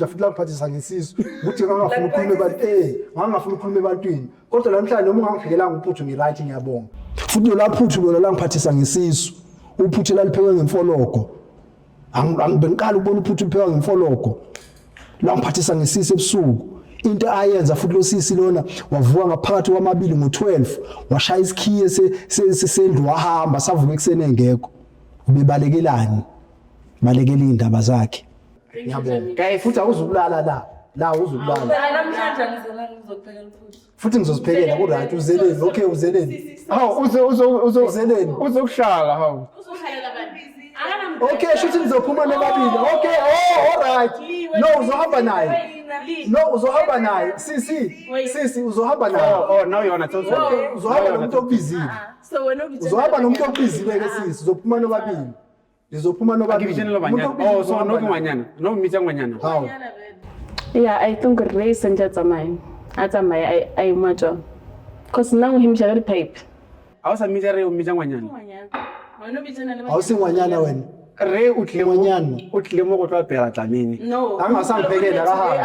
kudla futhi langiphathisa ngesisu ukuthi ngangafuni ukukhuluma ebantwini, ngangafuni ukukhuluma ebantwini. Kodwa namhlanje noma ungangiphekelanga uphuthu, ngi-right, ngiyabonga. Futhi lola phuthu lona langiphathisa ngesisu, uphuthu elaliphekwe ngemfologo. Bengiqala ukubona uphuthu luphekwa ngemfologo. Langiphathisa ngesisu ebusuku. Into ayenza futhi lo sisi lona, wavuka ngaphakathi kwamabili ngo-12, washaya isikhiye sendlu, wahamba, savuka ekuseni engekho. Ubebalekelani? Balekela iy'ndaba zakhe. Ngiyabonga. Guys. Futhi awuzukulala la la, uzukulala. Namhlanje angizela, ngizophekela uphuthu. Futhi ngizoziphekela, ku-right. Uzeleni? Okay, uzeleni? Hawu, uzo uzo uzo Uzeleni? Uzokuhlala, hawu. Uzohlala abantu. Okay, shuthi nizophuma nobabili. Okay, oh, alright. No, uzohamba naye. No, uzohamba naye, sisi. Sisi, uzohamba naye. Oh, now you wanna tell me? Okay, uzohamba nomuntu okubizile. So wena ubitshela Uzohamba nomuntu okubizile-ke, sisi. Uzophuma nobabili, nizophuma nobabili. Akibitshela Umuntu banyana. okubizile Oh, so uzohamba no ke naye. ngwanyana. No mmitsa ngwanyana. Hawu. Yeah, I think Ray sentse a tsamaye. A tsamaye a ye mo a tswang. 'Cause nna o hemiša ka di-pipe. Ha o sa mmitsa re, o mmitsa ngwanyana. Wena ubitshela le Ha o se ngwanyana wena. Re o tlile mo Ngwanyana. O tlile mo go tlo apela tlamene. No. Angasangiphekela, akahambe.